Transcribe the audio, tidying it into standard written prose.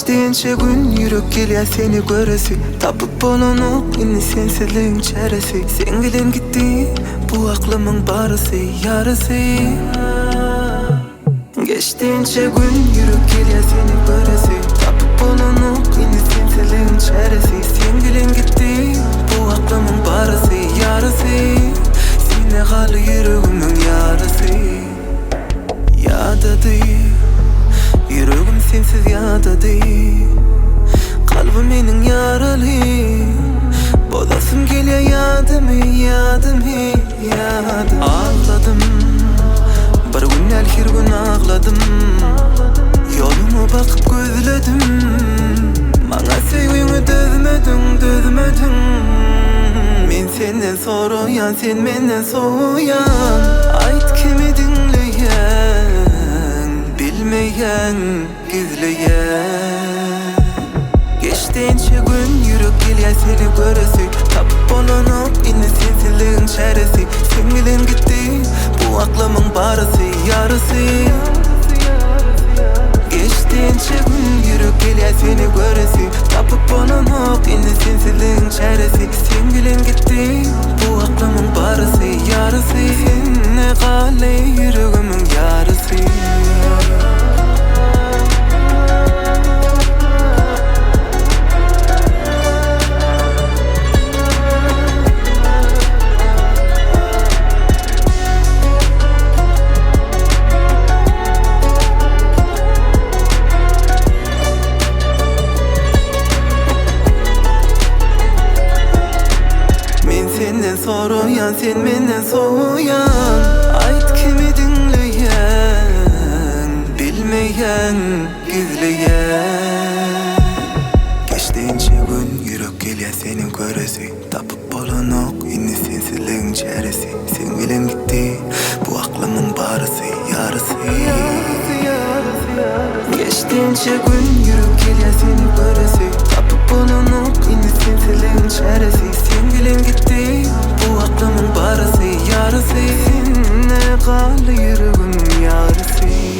Geçdi ençe gün ýürek gelýär seni göresi Tapyp bolanok indi sensizligiň çäresi Seň bilen gitdi bu aklymyň barysy ýarysy Geçdi ençe gün ýürek gelýär seni göresi Tapyp bolanok indi sensizligiň çäresi Seň bilen gitdi bu aklymyň barysy ýarysy Sende galdy ýüregimiň ýarysy. Ýadady, ýüregim sensiz ýadady Kalbym meniň ýaraly Bozasym gelýär ýadymy, ýadymy, ýadymy Agladym, bir gün däl her gün agladym Ýoluňa bakyp gözledim Maňa söýgüňi dözmediň, dözmediň Men senden soraýan, sen menden sowaýan Aýt kimi diňleýäň, bilmeýäň, gizleýäň Geçdi ençe gün, ýürek gelýär seni göresi Tapyp bolanok indi sensizligiň çäresi Seň bilen gitdi bu aklymyň barysy, ýarysy Geçdi ençe gün, ýürek gelýär seni göresi Tapyp bolanok indi sensizligiň çäresi Seň bilen gitdi bu aklymyň barysy, ýarysy Sende galdy ýüregimiň ýarysy. Men senden soraýan, sen menden sowaýan Aýt kimi diňleýäň, bilmeýäň, gizleýäň Geçdi ençe gün, ýürek gelýär seni göresi Tapyp bolanok indi sensizligiň çäresi Seň bilen gitdi bu aklymyň barysy, ýarysy. Geçdi ençe gün, ýürek gelýär seni göresi Tapyp bolanok indi sensizligiň çäresi Seň bilen gitdi bu aklymyň barysy, ýarysy Sende galdy ýüregimiň ýarysy.